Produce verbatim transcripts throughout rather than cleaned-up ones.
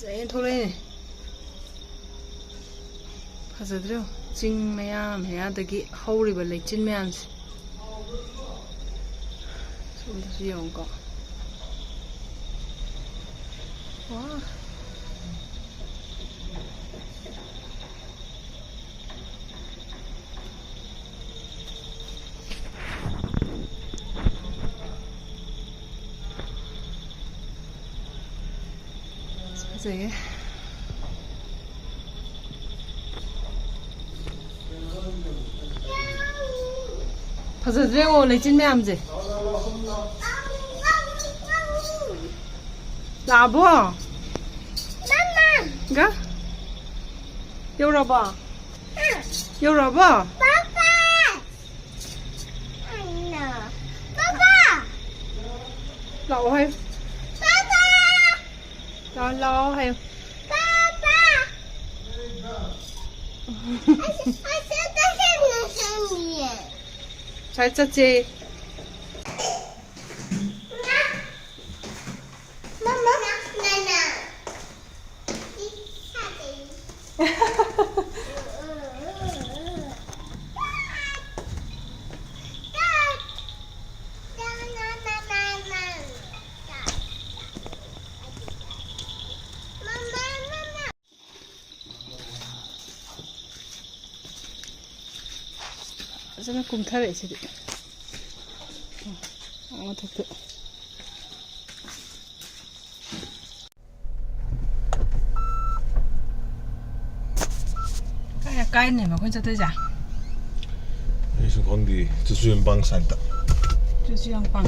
ꯑꯩꯅ ꯊꯣꯛꯂꯛꯏꯅꯦ꯫ ꯐꯖꯗ꯭ꯔꯣ? ꯆꯤꯡ ꯃꯌꯥ ꯃꯌꯥꯗꯒꯤ ꯍꯧꯔꯤꯕ ꯂꯩꯆꯤꯟ ꯃꯌꯥꯝꯁꯦ꯫ ꯁꯣꯝꯗꯁꯨ ꯌꯦꯡꯉꯨꯀꯣ꯫ ꯋꯥ꯫ ꯐꯖꯩꯌꯦ꯫ ꯐꯖꯗ꯭ꯔꯦ, ꯑꯣ, ꯂꯩꯆꯤꯟ ꯃꯌꯥꯝꯁꯦ꯫ ꯂꯥꯛꯑꯕꯣ? ꯒ? ꯌꯧꯔꯕꯣ? ꯌꯧꯔꯕꯣ? ꯂꯥꯛꯑꯣ ꯍꯥꯏꯌꯨ꯫ ꯂꯥꯛꯑꯣ, ꯂꯥꯛꯑꯣ ꯍꯥꯏꯌꯨ꯫ ꯁ꯭ꯋꯥꯏ ꯆꯠꯁꯦ꯫ ꯐꯖꯅ ꯀꯨꯝꯊꯔꯛꯑꯦ ꯁꯤꯗꯤ꯫ ꯑꯥ ꯃꯊꯛꯇ꯫ ꯀꯥꯏ ꯀꯥꯏꯅꯦꯕ ꯑꯩꯈꯣꯏꯅ ꯆꯠꯇꯣꯏꯁꯦ? ꯑꯩꯁꯨ ꯈꯪꯗꯦ꯫ ꯆꯨꯆꯨ ꯌꯥꯝꯄꯥꯡ ꯁꯥꯏꯠꯇ꯫ ꯆꯨꯆꯨ ꯌꯥꯝꯄꯥꯡ꯫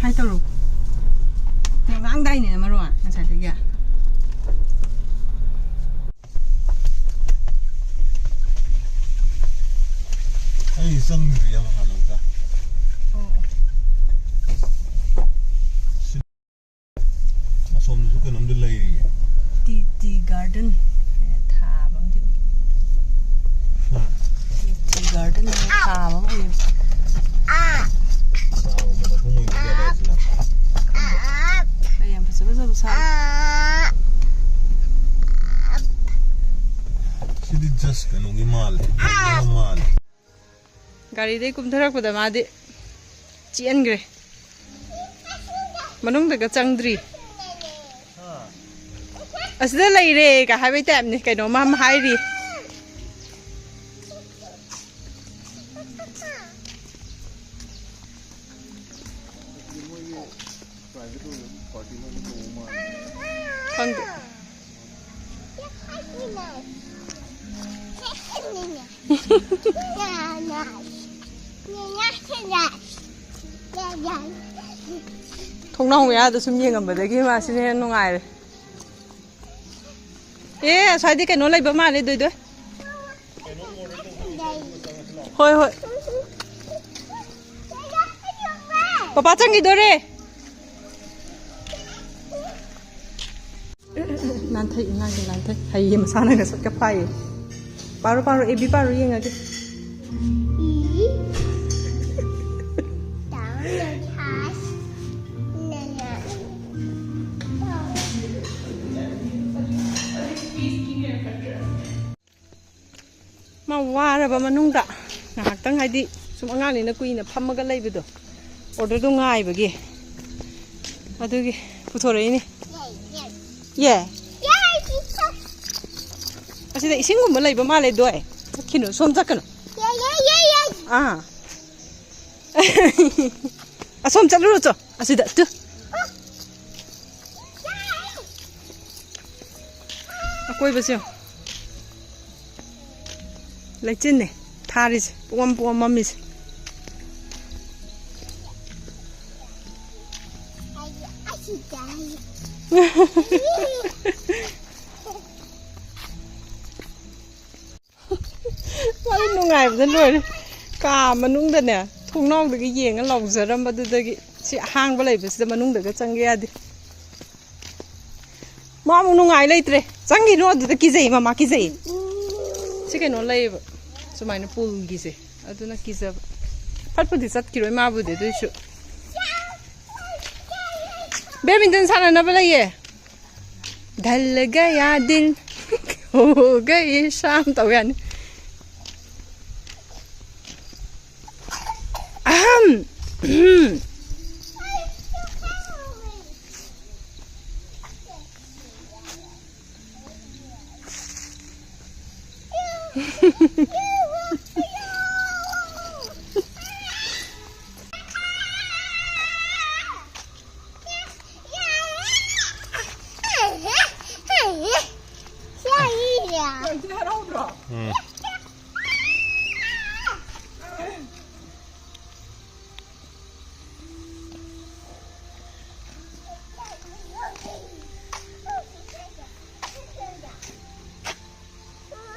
ꯍꯥꯏ ꯇꯧꯔꯣ꯫ ꯌꯥꯝ ꯉꯥꯡꯗꯥꯏꯅꯦ ꯃꯔꯣꯟ ꯉꯁꯥꯏꯗꯒꯤ꯫ ꯑꯩ ꯆꯪꯗ꯭ꯔꯤ ꯌꯥꯝ ꯍꯥꯟꯅ ꯑꯝꯇ꯫ ꯑꯣ꯫ ꯑꯁꯣꯝꯗꯁꯨ ꯀꯩꯅꯣꯝꯗꯤ ꯂꯩꯔꯤꯌꯦ꯫ ꯇꯤ ꯇꯤ ꯒꯥꯔꯗꯦꯟ ꯊꯥꯕ ꯑꯃꯗꯤ ꯎꯏ꯫ ꯍꯥ꯫ ꯊꯥꯕ ꯑꯃ ꯎꯏꯌꯦ꯫ ꯀꯩ ꯌꯥꯝ ꯐꯖ ꯐꯖꯕ ꯁꯥꯠꯂꯤ꯫ ꯁꯤꯗꯤ just ꯀꯩꯅꯣꯒꯤ ꯃꯥꯜꯂꯦ, ꯌꯦꯜꯂꯣ ꯃꯥꯜꯂꯦ꯫ ꯒꯥꯔꯤꯗꯩ ꯀꯨꯝꯊꯔꯛꯄꯗ ꯃꯥꯗꯤ ꯆꯦꯟꯈ꯭ꯔꯦ꯫ ꯃꯅꯨꯡꯗꯒ ꯆꯪꯗ꯭ꯔꯤ꯫ "ꯑꯁꯤꯗ ꯂꯩꯔꯦ" ꯀ ꯍꯥꯏꯕꯩ ꯇꯥꯏꯞꯅꯤ꯫ ꯀꯩꯅꯣꯝꯃ ꯑꯃ ꯍꯥꯏꯔꯤ꯫ ꯈꯪꯗꯦ꯫ ꯊꯣꯡꯅꯥꯎ ꯃꯌꯥꯗ ꯁꯨꯝ ꯌꯦꯡꯉꯝꯕꯗꯒꯤ ꯃꯥꯁꯤꯅ ꯍꯦꯟꯅ ꯅꯨꯡꯉꯥꯏꯔꯦ꯫ ꯑꯦ, ꯑꯁ꯭ꯋꯥꯏꯗꯤ ꯀꯩꯅꯣ ꯂꯩꯕ ꯃꯥꯜꯂꯦ, ꯗꯣꯏꯗꯣꯏ꯫ ꯍꯣꯏ, ꯍꯣꯏ꯫ ꯄꯄꯥ ꯆꯪꯈꯤꯗꯣꯔꯦ꯫ ꯅꯥꯟꯊꯩ, ꯑꯉꯥꯡꯁꯦ ꯅꯥꯟꯊꯩ꯫ ꯍꯩꯌꯦ, ꯃꯁꯥꯅꯒ ꯁꯠꯀ ꯐꯥꯏꯌꯦ꯫ ꯄꯥꯔꯣ, ꯄꯥꯔꯣ, ꯑꯦ ꯕꯤ ꯄꯥꯔꯣ, ꯌꯦꯡꯉꯒꯦ꯫ ꯃꯥ ꯋꯥꯔꯕ ꯃꯅꯨꯡꯗ ꯉꯥꯏꯍꯥꯛꯇꯪ, ꯍꯥꯏꯗꯤ ꯁꯨꯝ ꯑꯉꯥꯡꯅꯤꯅ ꯀꯨꯏꯅ ꯐꯝꯃꯒ ꯂꯩꯕꯗꯣ, ꯑꯣꯔꯗꯔꯗꯣ ꯉꯥꯏꯕꯒꯤ, ꯑꯗꯨꯒꯤ ꯄꯨꯊꯣꯔꯛꯏꯅꯦ꯫ ꯌꯦ꯫ ꯑꯁꯤꯗ ꯏꯁꯤꯡꯒꯨꯝꯕ ꯂꯩꯕ ꯃꯥꯜꯂꯦ, ꯗꯣꯏ꯫ ꯆꯠꯈꯤꯅꯨ, ꯁꯣꯝ ꯆꯠꯀꯅꯨ꯫ ꯑꯥ꯫ ꯑꯁꯣꯝ ꯆꯠꯂꯨꯔꯣ ꯆꯣ꯫ ꯑꯁꯤꯗ ꯇꯨ꯫ ꯑꯀꯣꯏꯕꯁꯦ ꯌꯦꯡꯉꯣ꯫ ꯂꯩꯆꯤꯟꯅꯦ ꯊꯥꯔꯤꯁꯦ, ꯄꯨꯡꯃꯝ ꯄꯨꯡꯃꯝ ꯃꯝꯃꯤꯁꯦ꯫ ꯃꯥꯗꯤ ꯅꯨꯡꯉꯥꯏꯕꯗ ꯂꯣꯏꯔꯦ꯫ ꯀꯥ ꯃꯅꯨꯡꯗꯅꯦ, ꯊꯣꯡꯅꯥꯎꯗꯒꯤ ꯌꯦꯡꯉ ꯂꯥꯎꯖꯔꯝꯕꯗꯨꯗꯒꯤ ꯁꯤ ꯑꯍꯥꯡꯕ ꯂꯩꯕꯁꯤꯗ ꯃꯅꯨꯡꯗꯒ ꯆꯪꯒꯦ ꯌꯥꯗꯦ꯫ ꯃꯥ ꯑꯃꯨꯛ ꯅꯨꯡꯉꯥꯏ ꯂꯩꯇ꯭ꯔꯦ꯫ ꯆꯪꯈꯤꯅꯨ ꯑꯗꯨꯗ, ꯀꯤꯖꯩ, ꯃꯃꯥ ꯀꯤꯖꯩ꯫ ꯁꯤ ꯀꯩꯅꯣ ꯂꯩꯌꯦꯕ, ꯁꯨꯃꯥꯏꯅ ꯄꯨꯜꯒꯤꯁꯦ꯫ ꯑꯗꯨꯅ ꯀꯤꯖꯕ꯫ ꯐꯠꯄꯨꯗꯤ ꯆꯠꯈꯤꯔꯣꯏ ꯃꯥꯕꯨꯗꯤ, ꯑꯗꯨꯏꯁꯨ꯫ ꯕꯦꯗꯃꯤꯟꯇꯟ ꯁꯥꯟꯅꯅꯕ ꯂꯩꯌꯦ꯫ ꯙꯜ ꯒꯌꯥ ꯗꯤꯜ ꯍꯣ ꯒꯌꯦ ꯁꯥꯝ ꯇꯧ ꯌꯥꯅꯤ꯫ ꯑꯍꯝ꯫ ꯎꯝ꯫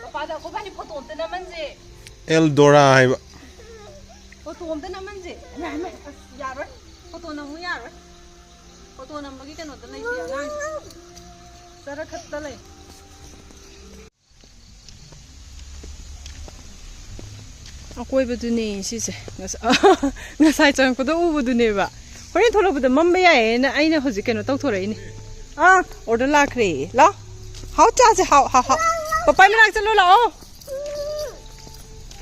ꯃꯄꯥꯗ ꯑꯩꯈꯣꯏꯕꯥꯅꯤ ꯐꯣꯇꯣ ꯑꯝꯇ ꯅꯝꯍꯟꯁꯦ꯫ ꯑꯦꯜꯗꯣꯔꯥ ꯍꯥꯏꯕ꯫ ꯐꯣꯇꯣ ꯑꯝꯇ ꯅꯝꯍꯟꯁꯦ꯫ ꯍꯩꯃꯥ, ꯍꯩꯃꯥ, ꯑꯁ, ꯌꯥꯔꯣꯏ꯫ ꯐꯣꯇꯣ ꯅꯝꯃꯨ ꯌꯥꯔꯣꯏ꯫ ꯐꯣꯇꯣ ꯅꯝꯕꯒꯤ ꯀꯩꯅꯣꯗ ꯂꯩꯇꯦ ꯑꯉꯥꯡꯁꯦ꯫ ꯆꯔꯛꯈꯠꯇ ꯂꯩ꯫ ꯑꯀꯣꯏꯕꯗꯨꯅꯦ ꯁꯤꯁꯦ꯫ ꯉꯁ-, ꯉꯁꯥꯏ ꯆꯪꯉꯛꯄꯗ ꯎꯕꯗꯨꯅꯦꯕ꯫ ꯍꯣꯔꯦꯟ ꯊꯣꯛꯂꯛꯄꯗ ꯃꯝꯕ ꯌꯥꯏꯌꯦꯅ ꯑꯩꯅ ꯍꯧꯖꯤꯛ ꯀꯩꯅꯣ ꯇꯧꯊꯣꯔꯛꯏꯅꯦ꯫ ꯑꯥ, ꯑꯣꯔꯗꯔ ꯂꯥꯛꯈ꯭ꯔꯦ꯫ ꯂꯥꯎ꯫ ꯍꯥꯎ ꯆꯥꯁꯦ, ꯍꯥꯎ, ꯍꯥꯎ, ꯍꯥꯎ꯫ ꯄꯄꯥꯏ ꯃꯅꯥꯛ ꯆꯠꯂꯣ, ꯂꯥꯛꯑꯣ꯫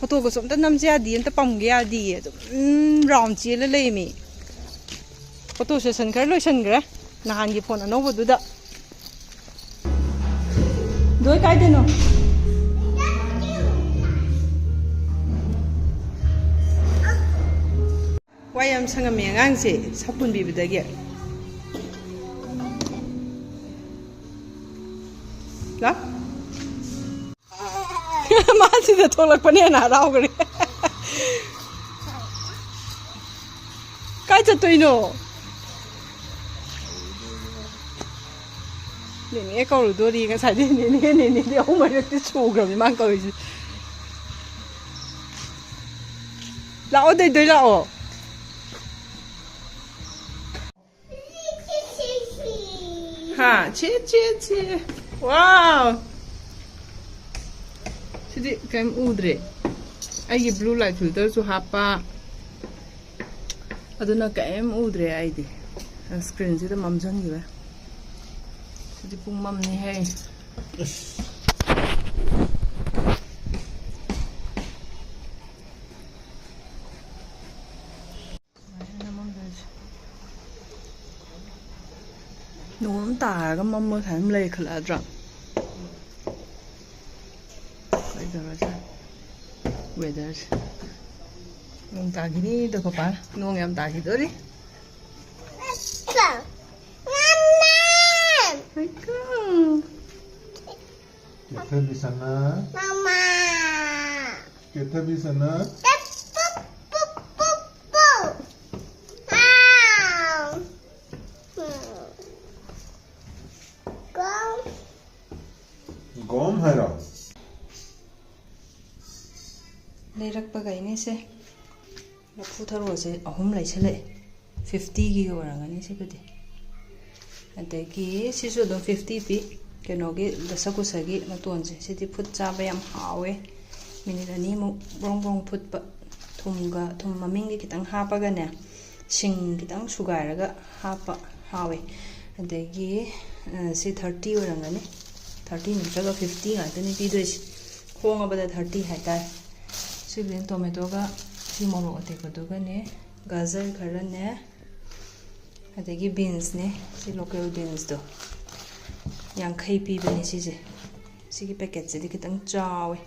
ꯐꯣꯇꯣꯒꯁꯨ ꯑꯝꯇ ꯅꯝꯖꯦ ꯌꯥꯗꯤꯌꯦ, ꯑꯝꯇ ꯄꯝꯒꯦ ꯌꯥꯗꯤꯌꯦ꯫ ꯑꯗꯨꯝ, ꯎꯝ, ꯔꯥꯎꯟ ꯆꯦꯜꯂ ꯂꯩꯃꯤ꯫ ꯐꯣꯇꯣ ꯁꯦꯁꯟ ꯈꯔ ꯂꯣꯏꯁꯟꯈ꯭ꯔꯦ ꯅꯍꯥꯟꯒꯤ ꯐꯣꯟ ꯑꯅꯧꯕꯗꯨꯗ꯫ ꯗꯣꯏ ꯀꯥꯏꯗꯅꯣ? ꯋꯥ ꯌꯥꯝ ꯁꯪꯉꯝꯃꯦ ꯑꯉꯥꯡꯁꯦ, ꯁꯥꯄꯣꯟ ꯄꯤꯕꯗꯒꯤ꯫ ꯂꯥꯎ꯫ ꯃꯥ ꯁꯤꯗ ꯊꯣꯛꯂꯛꯄꯅ ꯍꯦꯟꯅ ꯍꯔꯥꯎꯈ꯭ꯔꯦ꯫ ꯀꯥꯏ ꯆꯠꯇꯣꯏꯅꯣ? ꯅꯦꯅꯦ ꯀꯧꯔꯨꯗꯣꯔꯤ꯫ ꯉꯁꯥꯏꯗꯤ ꯅꯦꯅꯦ, ꯅꯦꯅꯦꯗꯤ ꯑꯍꯨꯝ ꯃꯔꯛꯇꯤ ꯁꯨꯈ꯭ꯔꯕꯅꯤ ꯃꯥꯅ ꯀꯧꯔꯤꯁꯦ꯫ ꯂꯥꯛꯑꯣ, ꯗꯣꯏꯗꯣꯏ, ꯂꯥꯛꯑꯣ꯫ ꯍꯥ, ꯆꯦ, ꯆꯦ, ꯆꯦ꯫ ꯋꯥꯎ꯫ ꯁꯤꯗꯤ ꯀꯩꯝ ꯎꯗ꯭ꯔꯦ꯫ ꯑꯩꯒꯤ blue light filterꯁꯨ ꯍꯥꯞꯄ, ꯑꯗꯨꯅ ꯀꯔꯤꯝ ꯎꯗ꯭ꯔꯦ ꯑꯩꯗꯤ꯫ Screenꯁꯤꯗ ꯃꯝꯁꯤꯟꯈꯤꯕ꯫ ꯁꯤꯗꯤ ꯄꯨꯡ ꯃꯝꯅꯤꯍꯦ꯫ ꯑꯁ꯫ ꯅꯣꯡ ꯑꯃ ꯇꯥꯔꯒ ꯃꯝꯃ ꯁꯨꯃꯥꯏꯅ ꯂꯩꯈꯠꯂꯛꯑꯗ꯭ꯔꯥ? ꯀꯩꯗꯧꯔꯖꯥꯠꯅꯣ? Weatherꯁꯦ꯫ ꯅꯣꯡ ꯇꯥꯈꯤꯅꯤꯗ ꯄꯄꯥ꯫ ꯅꯣꯡ ꯌꯥꯝ ꯇꯥꯈꯤꯗꯣꯔꯤ꯫ ꯍꯩꯀ꯭ꯔꯨ꯫ ꯀꯦꯊꯕꯤ ꯁꯅꯥ꯫ ꯃꯃꯥ꯫ ꯀꯦꯊꯕꯤ ꯁꯅꯥ꯫ ꯄꯨꯞ, ꯄꯨꯞ, ꯄꯨꯞ, ꯄꯨꯞ꯫ ꯍꯥꯎ꯫ ꯎꯝ꯫ ꯀꯣ꯫ ꯒꯣꯝ ꯍꯥꯏꯔꯣ? ꯂꯩꯔꯛꯄꯈꯩꯅꯦ ꯁꯦ꯫ ꯂꯐꯨ ꯊꯔꯣꯁꯦ ꯑꯍꯨꯝ ꯂꯩꯁꯜꯂꯛꯑꯦ꯫ Fiftyꯒꯤ ꯑꯣꯏꯔꯝꯒꯅꯤ ꯁꯤꯕꯨꯗꯤ꯫ ꯑꯗꯒꯤ ꯁꯤꯁꯨ ꯑꯗꯨꯝ fifty ꯄꯤ꯫ ꯀꯩꯅꯣꯒꯤ ꯗꯁꯀꯨꯁꯒꯤ ꯃꯇꯣꯟꯁꯦ꯫ ꯁꯤꯗꯤ ꯐꯨꯠ ꯆꯥꯕ ꯌꯥꯝ ꯍꯥꯎꯋꯦ꯫ ꯃꯤꯅꯤꯠ ꯑꯅꯤꯃꯨꯛ ꯕ꯭ꯔꯣꯡ ꯕ꯭ꯔꯣꯡ ꯐꯨꯠꯄ꯫ ꯊꯨꯝꯒ, ꯊꯨꯝ ꯃꯃꯤꯡꯒꯤ ꯈꯤꯇꯪ ꯍꯥꯞꯄꯒꯅꯦ, ꯁꯤꯡ ꯈꯤꯇꯪ ꯁꯨꯒꯥꯏꯔꯒ ꯍꯥꯞꯄ ꯍꯥꯎꯋꯦ꯫ ꯑꯗꯒꯤ, ꯑ, ꯁꯤ thirty ꯑꯣꯏꯔꯝꯒꯅꯤ꯫ Thirty ꯅꯠꯇ꯭ꯔꯒ fifty ꯉꯥꯛꯇꯅꯤ ꯄꯤꯗꯣꯏꯁꯦ꯫ ꯍꯣꯡꯉꯕꯗ thirty ꯍꯥꯏꯇꯥꯔꯦ꯫ ꯁꯤ green tomatoꯒ ꯁꯤ ꯃꯣꯔꯣꯛ ꯑꯇꯦꯛꯄꯗꯨꯒꯅꯦ, ꯒꯖꯔ ꯈꯔꯅꯦ, ꯑꯗꯒꯤ beansꯅꯦ, ꯁꯤ local beansꯇꯣ ꯌꯥꯡꯈꯩ ꯄꯤꯕꯅꯦ ꯁꯤꯁꯦ꯫ ꯁꯤꯒꯤ packetꯁꯤꯗꯤ ꯈꯤꯇꯪ ꯆꯥꯎꯋꯦ꯫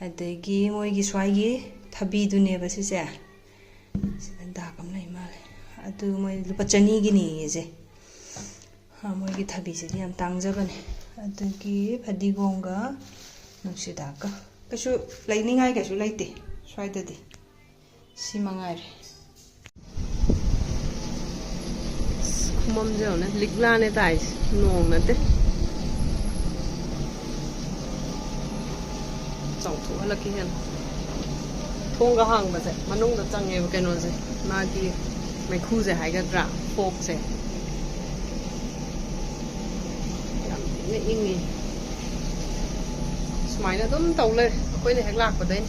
ꯑꯗꯒꯤ ꯃꯣꯏꯒꯤ ꯁ꯭ꯋꯥꯏꯒꯤ ꯊꯕꯤꯗꯨꯅꯦꯕ ꯁꯤꯁꯦ꯫ ꯁꯤꯗ ꯗꯥꯛ ꯑꯃ ꯂꯩ ꯃꯥꯜꯂꯦ꯫ ꯑꯗꯨ ꯃꯣꯏ ꯂꯨꯄꯥ ꯆꯅꯤꯒꯤꯅꯦꯌꯦ ꯁꯦ꯫ ꯑ, ꯃꯣꯏꯒꯤ ꯊꯕꯤꯁꯤꯗꯤ ꯌꯥꯝ ꯇꯥꯡꯖꯕꯅꯦ꯫ ꯑꯗꯒꯤ ꯐꯗꯤꯒꯣꯝꯒ ꯅꯨꯡꯁꯤꯗꯥꯛꯀ꯫ ꯀꯩꯁꯨ ꯂꯩꯅꯤꯡꯉꯥꯏ ꯀꯩꯁꯨ ꯂꯩꯇꯦ ꯁ꯭ꯋꯥꯏꯗꯗꯤ꯫ ꯁꯤ ꯃꯉꯥꯏꯔꯦ꯫ ꯑꯁ, ꯈꯨꯃꯝꯁꯦ ꯌꯦꯡꯉꯨꯅꯦ, ꯂꯤꯛꯂꯥꯅꯦ ꯇꯥꯏꯁꯦ, ꯅꯣꯡ ꯅꯠꯇꯦ꯫ ꯆꯥꯎꯊꯣꯛꯍꯜꯂꯛꯀꯦ ꯍꯦꯟꯅ꯫ ꯊꯣꯡꯒ ꯍꯥꯡꯕꯁꯦ ꯃꯅꯨꯡꯗ ꯆꯪꯉꯦꯕ ꯀꯩꯅꯣꯁꯦ, ꯃꯥꯒꯤ ꯃꯩꯈꯨꯁꯦ ꯍꯥꯏꯒꯗ꯭ꯔꯥ, ꯐꯣꯛꯁꯦ꯫ ꯌꯥꯝ ꯊꯤꯅ ꯏꯪꯉꯤ꯫ ꯁꯨꯃꯥꯏꯅ ꯑꯗꯨꯝ ꯇꯧ ꯂꯩꯔꯦ ꯑꯩꯈꯣꯏꯅ ꯍꯦꯛ ꯂꯥꯛꯄꯗꯩ꯫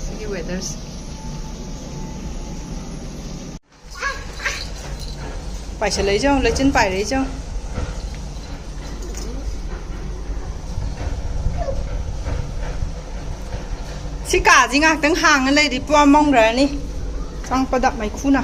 ꯁꯤ ꯋꯦꯗꯔꯁꯦ꯫ ꯄꯥꯏꯁꯜꯂꯛꯏꯁꯦ ꯌꯦꯡꯉꯣ, ꯂꯩꯆꯤꯟ ꯄꯥꯏꯔꯛꯏꯁꯦ ꯌꯦꯡꯉꯣ꯫ ꯁꯤ ꯀꯥꯁꯤ ꯉꯥꯏꯍꯥꯛꯇꯪ ꯍꯥꯡꯉ ꯂꯩꯔꯗꯤ ꯄꯨꯔꯥ ꯃꯝꯈ꯭ꯔꯅꯤ꯫ ꯆꯪꯉꯛꯄꯗ ꯃꯩꯈꯨꯅ꯫